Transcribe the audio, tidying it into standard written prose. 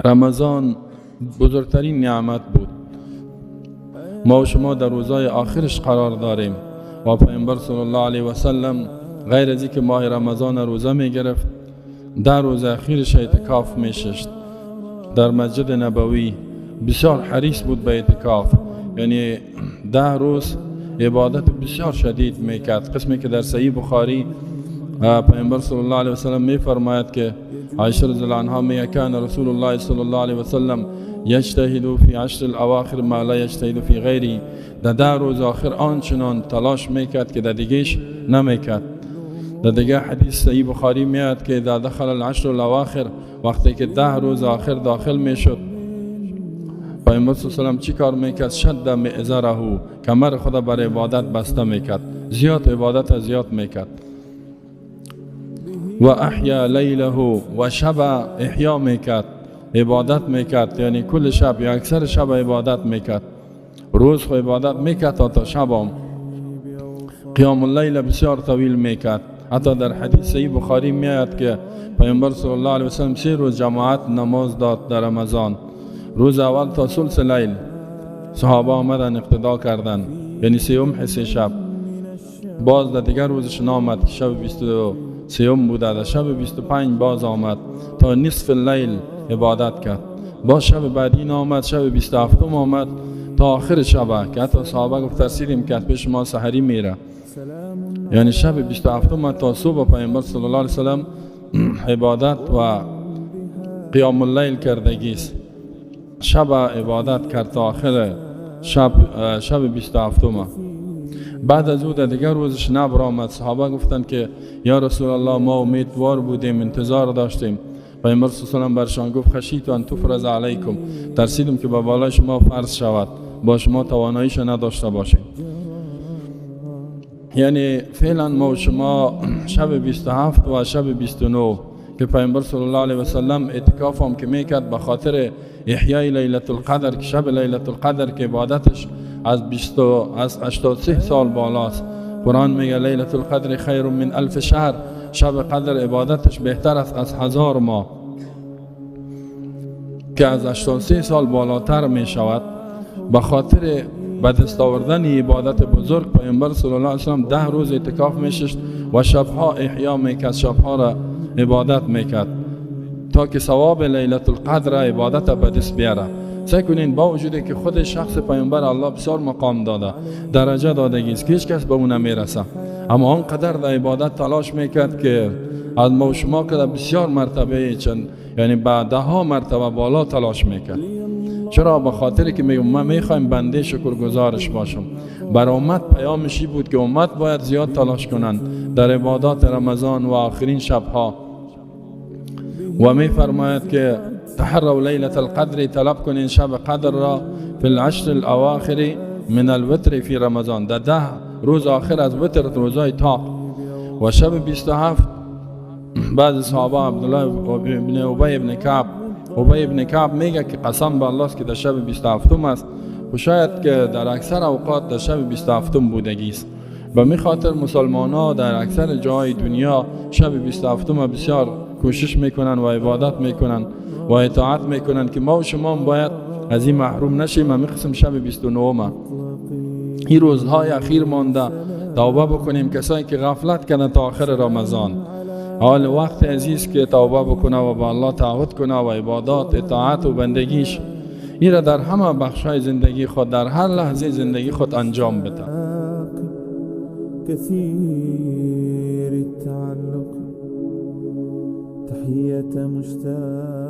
رمضان بزرگترین نعمت بود. ما و شما در روزهای آخرش قرار داریم و پیامبر صلی الله علیه و سلم غیر از اینکه ماه رمضان روزه می گرفت، در روز اخیرش اعتکاف می ششت در مسجد نبوی. بسیار حریص بود به اعتکاف، یعنی 10 روز عبادت بسیار شدید میکرد. قسمی که در صحیح بخاری پیامبر صلی الله علیه و سلم می فرماید که عایشه رضی الله عنها میگه کان رسول الله صلی الله علیه و سلم یجتهد فی عشر الاواخر ما لا یجتهد فی غیره. در 10 روز آخر آنچنان تلاش میکرد که در دیگهش نمیکرد. در دیگه حدیث صحیح بخاری میاد که اذا دخل العشر الاواخر، وقتی که 10 روز آخر داخل میشد، پیامبر صلی الله علیه و سلم چی کار میکرد؟ شد مئزره، کمر خود بر عبادت بسته میکرد، زیاد عبادت زیاد میکرد. و احیا لیله، و شب احیا میکرد، عبادت میکرد، یعنی کل شب یا اکثر شب عبادت میکرد. روز خو عبادت میکرد تا شب هم قیام اللیل بسیار طویل میکرد. حتی در حدیث صحیح بخاری میآید که پیامبر صلی الله علیه و سلم 3 روز جماعت نماز داد در رمضان. روز اول تا ثلث لیل صحابه آمدن اقتدا کردن، یعنی سیوم حصه شب. باز در دیگر روزش نامد که شب 23 بوده، در شب 25 باز آمد تا نصف اللیل عبادت کرد. باز شب بعدی نامد، شب 27 آمد تا آخر شب که حتی صحابه گفت ترسیدیم که پیش ما سحری میره. یعنی شب 27 تا صبح پیامبر صلی الله علیه و سلم عبادت و قیام اللیل کردگیست. شب عبادت کرد تا آخر شب، شب 27. بعد از او در دیگر روزش نبر آمد. صحابه گفتند که یا رسول الله ما امیدوار بودیم، انتظار داشتیم. پیامبر صلی الله علیه و سلم برشان گفت خشیت ان تفرض علیکم، ترسیدم که به بالای شما فرض شود، با شما تواناییش نداشته باشیم. یعنی فعلا ما و شما شب 27 و شب 29 که پیامبر صلی الله علیه و سلم اعتکاف هم که میکرد به خاطر احیای لیلة القدر، که شب لیلة القدر که عبادتش از 83 سال بالاست. قرآن میگه لیلة القدر خیر من 1000 شهر، شب قدر عبادتش بهتر است از 1000 ماه، که از 83 سال بالاتر می شود. به خاطر به دست آوردن عبادت بزرگ پیامبر صلی الله علیه و سلم 10 روز اعتکاف میشست و شبها احیا میکرد، شبها را عبادت میکرد تا که ثواب لیلة القدر عبادت به دست بیاره. سعی کنین با وجودی که خود شخص پیامبر الله بسیار مقام داده، درجه دادگی است که هیچ کس به اون نمیرسه، اما آنقدر در عبادت تلاش میکرد که از ما و شما که بسیار مرتبه چند، یعنی به ده ها مرتبه بالا تلاش میکرد. چرا؟ به خاطر که میگم ما میخوایم بنده شکرگزارش باشم. بر امت پیامشی بود که امت باید زیاد تلاش کنند در عبادات رمضان و آخرین شبها. و میفرماید که تحروا لیلة القدر، طلب کنین شب قدر را فی العشر الاواخر من الوتر فی رمضان، در 10 روز آخر از وتر، روزهای طاق. و شب 27 بعض صحابه عبدالله ابن ابی ابن کعب، ابی ابن کعب میگه که قسم به الله است که در شب 27 است و شاید که در اکثر اوقات در شب 27 بودگی است. به می خاطر مسلمان ها در اکثر جای دنیا شب 27 بسیار کوشش میکنن و عبادت میکنن و اطاعت میکنن که ما و شما باید از این محروم نشیم. می قسم شب 29 این روزهای اخیر مانده توبه بکنیم، کسایی که غفلت کردن تا آخر رمضان، حال وقت عزیز که توبه بکنه و با الله تعهد کنه و عبادات، اطاعت و بندگیش این را در همه بخش‌های زندگی خود، در هر لحظه زندگی خود انجام بده. كثير التعلق تحية مشتاق.